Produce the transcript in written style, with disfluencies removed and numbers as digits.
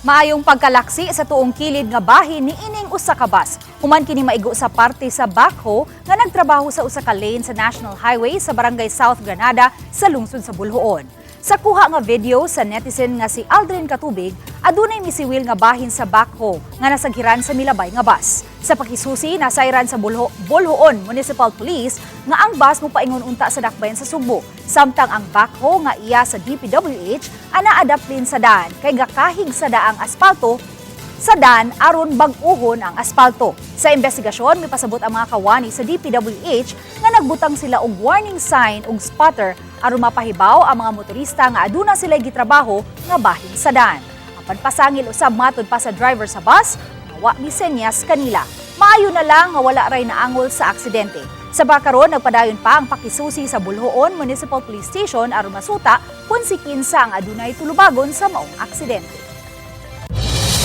Maayong pagkalaksi sa tuong kilid nga bahin ni ining usa ka bus. Human kini maigo sa parte sa backhoe nga nagtrabaho sa usa ka lane sa National Highway sa Barangay South Granada sa lungsod sa Boljoon. Sa kuha nga video sa netizen nga si Aldrin Katubig, adunay misiwil nga bahin sa backhoe nga nasaghiran sa milabay nga bus. Sa pakisusi, nasayran sa Boljoon Municipal Police nga ang bus mopaingon unta sa dakbayan sa Sugbo. Samtang ang backhoe nga iya sa DPWH ana adaplin sa daan kay gakahig sa daang asfalto sa daan aron bag-uhon ang aspalto. Sa investigasyon, mipasabot ang mga kawani sa DPWH nga nagbutang sila og warning sign ug spotter aron mapahibaw ang mga motorista nga aduna sila gitrabaho nga bahin sa daan. Ang pasangil usab, matud pa sa driver sa bus, nga wa misenyas kanila. Maayo na lang nga wala ray naangol sa aksidente. Sa pagkaron, nagpadayon pa ang pakisusi sa Boljoon Municipal Police Station aron masuta kung si kinsa ang adunay tulubagon sa maong aksidente.